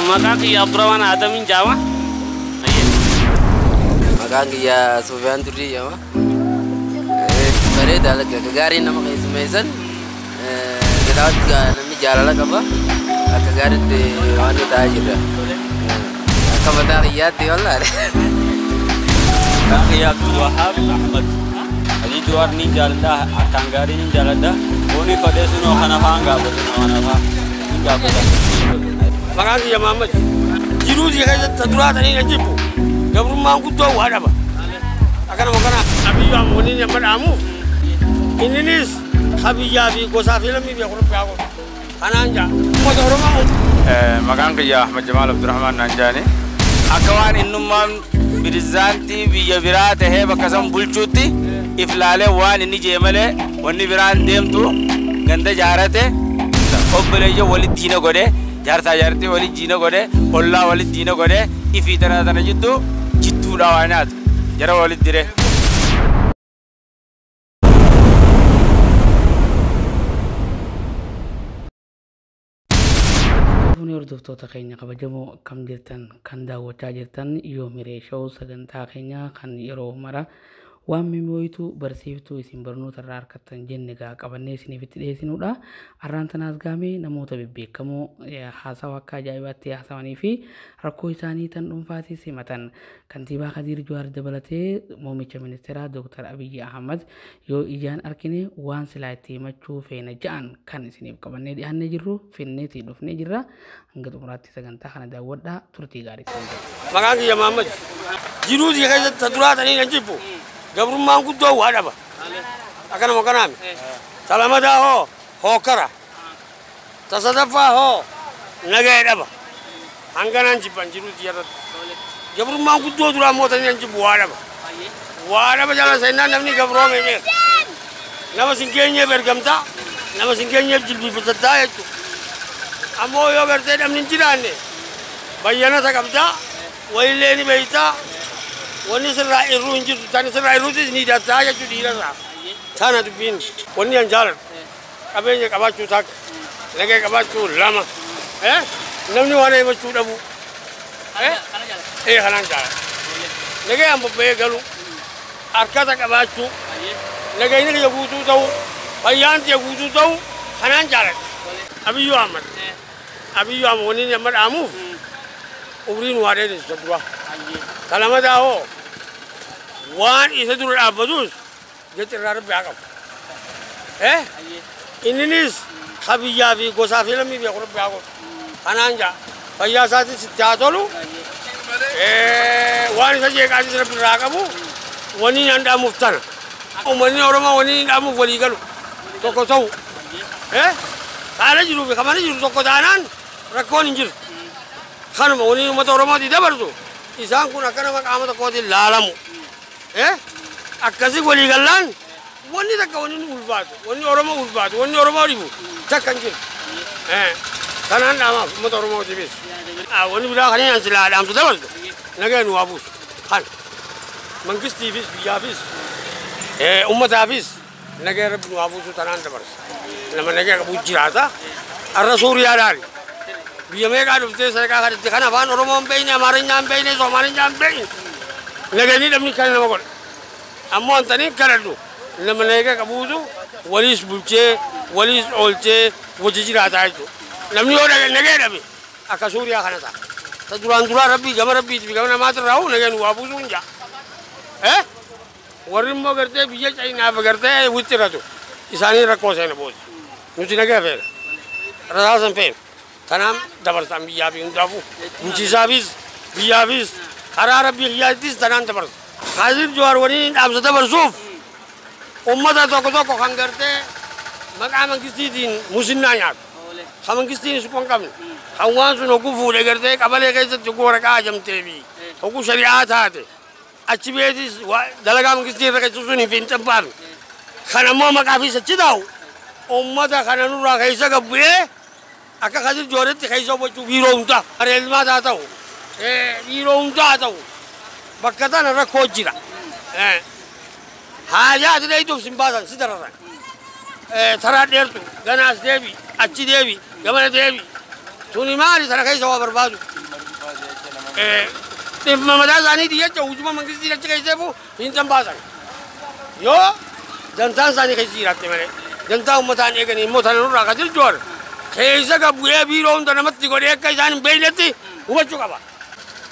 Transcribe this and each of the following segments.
Maqaan kiyya Abdurrahman Adamiin jedhama. Maqaan kiyya Sufiyaan Turrii jedhama. Bareeda akka gaariin nama keessummeessan jedhaatti namni jaalala qaba. Akka gaariitti waan nu ta'aa jirra. Akka mataa kiyyaatti wallaale. Maqaan kiyya Abdul Wahab Ahmad. Hajii Jawaar niin jaaladha. Akkaan gaarii niin jaaladha. Foonii fadhee sunoo kana fa'aan gaafatu kana fa'aan niin gaafata. Maqaan kiyya Mahammad. Jiruu isii keessatti duraa tanii kan jibbu gabrummaan guddoo waa dhaba. Akkanuma kana Abiyyu amma wanni inni amma dhaamuuf inninis kabiyyaa fi gosaa fi lammii biyya Oromiyaa godhu. Kanaan jaa uummata Oromoo. Maqaan kiyya Ahmad Jamaal Abdurrahmaan naan jaani. Akka waan innummaan birizaantii biyya biraa tahee bakka san bulchuutti iflaalee waan inni jee malee wanni biraan deemtu ganda jaarate obboleeyyo walitti diina godhee jaarsaa jaartii walitti diina godhee ollaa walitti diina godhee ifii tana tana jiddu jidduudha waa nyaatu jara walitti diree. Fuunee hordoftoota keenya kabajamoo akkam jirtan kan daawwachaa jirtan yoo miree showuu sagantaa keenya kan yeroo mara waan mimooyitu barsiiftuu isin barnoota irraa argattan jenne gaa qabannee isiniif itti dhiyeessinudha. Arraan tanaas gaamee namoota bebbeekamoo haasawa akka ajaa'ibaatti haasawanii fi rakkoo isaanii tan dhuunfaatis himatan. Kantiibaa Kadiir Jawaar dabalatee muummicha ministeeraa Dr. Abiyyi Ahmad yoo ijaan argine waan silaa itti himachuu feena ja'an kan isiniif qabannee dhiyaannee jirru finneetii dhufnee jirra. Hanga xumuraatti sagantaa kana daawwadhaa turtii gaarii. Maqaan kiyya Mahammad. Jiruu isii keessatti duraa tanii kan jibbu gabrummaan guddoo waa dhaba. Akkanuma kanaami. Ta lamadaa hoo hookkara. Ta sadaffaa hoo nagaya dhaba. Hanganaan jibban jiruu isii irratti. Gabrummaan guddoo duraa immoo tanii kan jibbu waa dhaba. Waa dhaba jala seenaan namni gabroome beeka. Nama sin geenyeef ergamtaa, nama sin geenyeef jilbiifattaa jechuudha. Ammoo yoo gartee dhabni hin jiraanne bayyanata qabdaa, wayillee ni beektaa. Wanni sirraa irruu hin jirtu tani sirraa irruutis ni hidhataa jechuu dhiirarraa. Tana dubbiin wanni an jaaladhu qabeenya qabaachuu takka nagaya qabaachuu lama namni waan himachuu dhabu kanaan jaaladha. Nagayaan bobba'ee galu harkata qabaachuu nagayni kiyya guutuu ta'u fayyaan kiyya guutuu ta'u kanaan jaaladha. Abiyyu Ahmad Abiyyu Ahmad wanni inni amma dhaamuuf umriin waa dheeressa dura. Kalamadaa hoo waan isa dura dhaabbatus jechi irraa rabbi haa qabu. Inninis kabiyyaa fi gosaa fi lammii biyya rabbi haa godhu. Kanaan jaa fayyaa isaatis itti haa tolu. Waan isa jeeqaatis rabbi irraa qabu wanni inni dhaamuuf tana. Uummanni Oromoo wanni inni dhaamuuf walii galu tokko ta'u. Haala jiruu fi kamana jiru tokko taanaan rakkoon hin jirtu. Kanuma wanni uummata Oromootii dabarsu isaan kun akka nama qaama tokkootiin laalamu. Akkasii walii gallaan wanni takka wanni nu ulfaatu, wanni Oromoo ulfaatu, wanni Oromoo dhibu takka hin jiru. Kanaan dhaamaaf uummata Oromootiifis. Wanni biraa kan inni silaa dhaamsu dabarsu nagaa nu haa buusu. Kana mangistiifis biyyaafis uummataafis nagaa rabbi nu haa buusu tanaan dabarsa. Nama nagaa qabu jiraata. Arra Suuriyaadhaan biyya meeqaa dhuftee sadarkaa kanatti kan afaan Oromoo hin beekne, Amaariñaa hin beekne, Somaaliñaa hin beekne. Nageenyi dhabni kan nama godha. Ammoo antanii kadhadhu nama nagaa qabuutu waliis bulchee, waliis oolchee wajji jiraataa jechuudha. Namni yoo nagee dhabe akka Suuriyaa kana ta'a. Ta duraan duraa rabbii gama rabbiitii fi gama namaatirraa hoo nageen waa buusuu hin jaa. Warri immoo gartee biyya Chaayinaaf gartee wixxiratu isaanii rakkoo seena booda. Nuti nagaa feena. Rasaasan feena. Kanaaf dabarsan biyyaa fi hundaafuu bulchiisaafis biyyaafis karaa rabbii kiyyaattis tanaan dabarsa. Kadir Jawaar waliin dhaamsa dabarsuuf uummata tokko tokko kan gartee maqaa mangistiitiin musinnaa nyaatu. Kan mangistiin sun hin qabne. Kan waan sun hogguu fuudhee gartee qabalee keessatti hogguu waraqaa ajamtee fi hogguu shari'aa taate achi beetis dalagaa mangistii irra keessa sun hin finxabbaafne. Kan ammoo maqaa fi achi taa'u uummata kana nurraa keessa gabbu'ee akka Kadir Jawaaritti keessa hubachuu biiroo hundaa. Reelmaa haa ta'u biiroo hundaa haa ta'u bakka tana rakkoo jira. Haajaa ati dheeytuuf sin baasan si dararan. Taraa dheertu ganaas deebi achi deebi gamana deebi. Tuni maali tana keessa waa barbaadu. Dhimma mataa isaaniiti jecha hujuma mangistii achi keesseefu fiinxan baasan. Yoo dantaan isaanii keessa jiraatte malee dantaa uummataan eeganii immoo tana nurraa Kadir Jawaar keessa gabbu'ee biiroo hunda namatti godhee akka isaan hin beeknetti hubachuu qaba.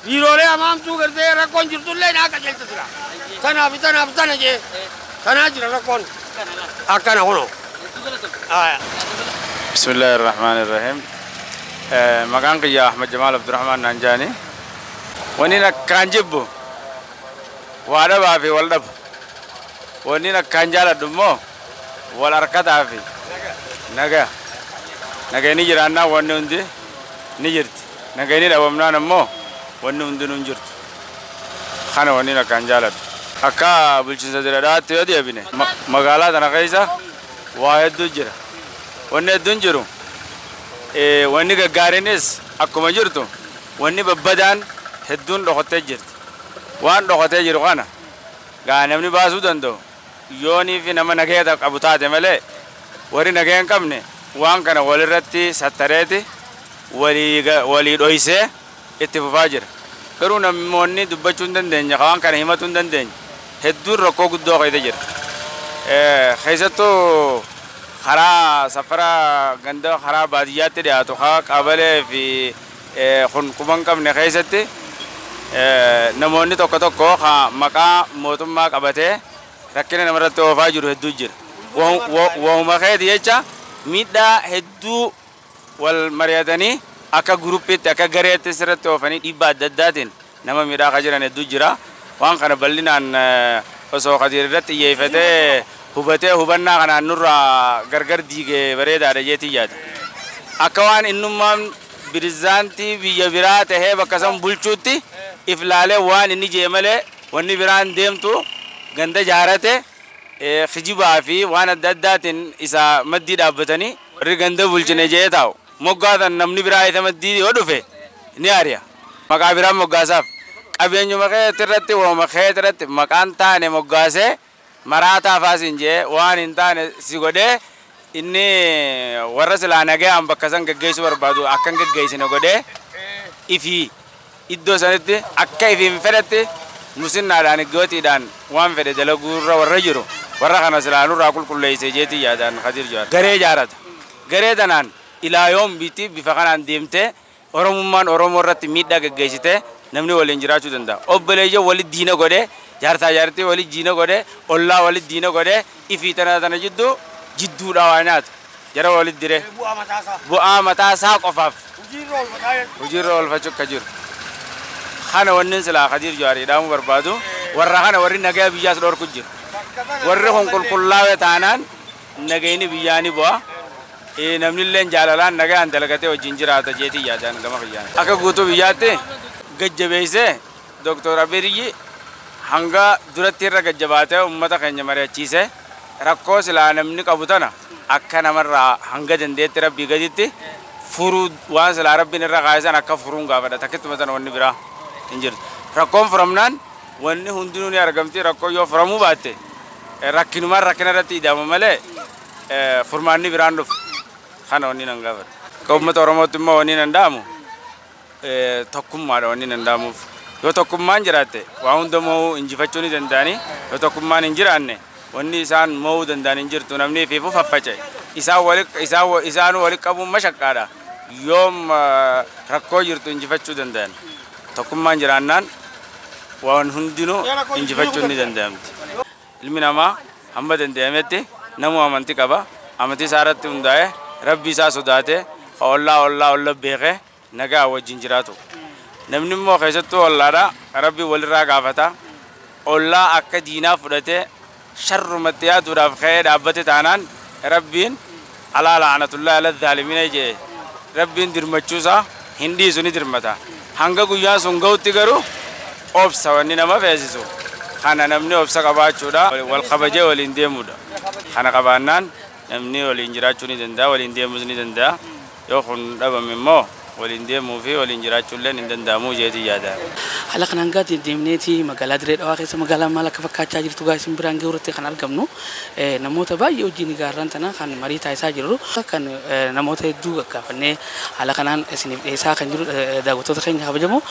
Biiroolee hamaamtuu gartee rakkoon jirtullee naa qajeelcha sira. Tanaaf tanaaf tana jee tanaa jira rakkoon akkana kunoo. بسم الله الرحمن الرحيم. مقام قيا أحمد جمال عبد الرحمن نانجاني. ونينا كان جبو وانا بافي والدب ونينا كان جالا دمو والأركات في نجا نجا نيجرانا ونوندي نيجرت نجا نيجا ومنا نمو ونوندي نونجرت خانا ونينا كان جالا أكا بلشين سدرات يودي أبينه مقالة أنا كيسة واحد دجرة وني دنجرو وني غارينيس أكو مجرتو وني ببدان hedduun dhokotee jirti. Waan dhokotee jiru kana gaa namni baasuu danda'u yoonii fi nama nageenya qabu taate malee warri nageenya hin qabne waan kana walirratti sattareeti walii dhoysee itti fufaa jira. Garuu namoonni dubbachuu hin dandeenye waan kana himachuu hin dandeenye hedduun rakkoo guddoo keessa jira. Keessattuu karaa safara ganda karaa baadiyyaatti dhiyaatu haa qabalee fi kun qabne keessatti namoonni tokko tokko maqaa mootummaa qabatee rakkina namarratti oofaa jiru hedduu jira. Waanuma keeti jecha miidhaa hedduu wal mari'atanii akka guruppiitti akka gareetti sirratti oofanii dhiibbaa adda addaatiin nama miidhaa akka jiran hedduu jira. Waan kana bal'inaan osoo Kadir irratti xiyyeeffatee hubatee hubannaa kanaan nurraa gargar diigee bareedaadha jeetii yaada. Akka waan innummaan birizaantii biyya biraa tahee bakka san bulchuutti if laalee waan inni jee malee wanni biraan deemtu ganda jaarate kijibaa fi waan adda addaatiin isa maddii dhaabbatanii warri ganda bulchine jee taa'u. Moggaatan namni biraa isa maddii yoo dhufe ni ari'a. Maqaa biraan moggaasaaf qabeenyuma keetirratti waanuma keetirratti maqaan taane moggaasee maraataa faasiin jee waan hin taane si godhee inni warra silaa nagayaan bakka san gaggeessuu barbaadu akka hin gaggeessine godhee ifii iddoo sanitti akka ifiin fedhetti musinnaadhaan iggootiidhaan waan fedhe dalaguurra warra jiru warra kana silaa nurraa qulqulleessee jeetii yaadaan Kadir Jawaar. Garee jaarata. Garee tanaan ilaa yoom biitti bifa kanaan deemtee Oromummaan Oromoo irratti miidhaa gaggeessitee namni waliin jiraachuu danda'a. Obboleeyyan walitti diina godhee jaartaa jaartii walitti diina godhee ollaa walitti diina godhee ifii tana tana jidduu jidduudha waa nyaatu jara walitti diree bu'aa mataa isaa qofaaf hojiirra oolfachuu akka jiru. Kana wanni silaa Kadir Jawaar jedhamu barbaadu warra kana warri nagaa biyyaas dhorku jiru. Warri kun qulqullaa'e taanaan nagayni biyyaa ni bu'a. Namni illee jaalalaan nagaan dalagatee wajjin jiraata jeetii yaadaan gama kiyyaan. Akka guutuu biyyaatti gajjabeessee Dooktor Abiyyi hanga duratti irra gajjabaatee uummata keenya mari'achiisee rakkoo silaa namni qabu tana akka namarraa hanga dandeetti rabbii gaditti furuu waan silaa rabbiin irra kaa'isan akka furuun gaafadha. Takkittuma tana wanni biraa hin jirtu. Rakkoon furamnaan wanni hundinuu ni argamti. Rakkoo yoo furamuu baatte rakkinumaan rakkina irratti ida'ama malee furmaanni biraan dhufu. Kana wanni nan gaafadha. Akka uummata Oromootti immoo wanni nan dhaamu tokkummaadha wanni nan dhaamuuf. Yoo tokkummaan jiraatte waa hunda mo'uu injifachuu ni danda'ani. Yoo tokkummaan hin jiraanne wanni isaan mo'uu danda'an hin jirtu namni ifiifuu faffaca'e. Isaanuu walitti qabuun mashaqqaadha. Yoom rakkoo jirtu injifachuu danda'an. Tokkummaan jiraannaan waan hundinuu injifachuun ni danda'amti. Ilmi namaa hamma danda'ametti namuu amantii qaba. Amantii isaa irratti hundaa'ee rabbi isaa sodaatee ollaa ollaa olla beekee nagaa wajjin jiraatu. Namni immoo keessattuu ollaadha rabbi walirraa gaafata. Ollaa akka diinaa fudhatee sharrumatti yaaduudhaaf ka'ee dhaabbate taanaan rabbiin alaa la'anatullaa ala zaalimiina jee rabbiin dirmachuusaa hin dhiisu ni dirmata. Hanga guyyaan sun ga'utti garuu obsa wanni nama feesisu. Kana namni obsa qabaachuudha wal kabajee waliin deemuudha. Kana qabaannaan namni waliin jiraachuu ni danda'a waliin deemuus ni danda'a. Yoo kun dhabame immoo Waliin deemuu fi waliin jiraachuulleen hin danda'amu jeetii yaada. Haala kanaan gaa deemneeti magaalaa Diree Dhawaa keessa magaalaan maal akka fakkaachaa jirtu gaa isin biraan gahuu irratti kan argamnu namoota baay'ee wajjin gaarran tana kan marii taasisaa jirru kan namoota hedduu gaggaafannee haala kanaan isiniif dhiyeessaa kan jiru daawwattoota keenya kabajamoo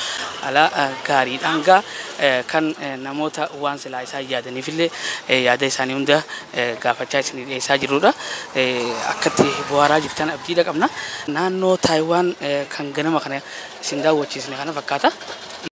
haala gaariidhaan gaa kan namoota waan silaa isaan yaadaniifillee yaada isaanii hunda gaafachaa isiniif dhiyeessaa jirrudha. Akkatti bohaaraa jirtan abdiidha qabna. Naannoo Taayiwaan kan ganama kana isin daawwachiisne kana fakkaata.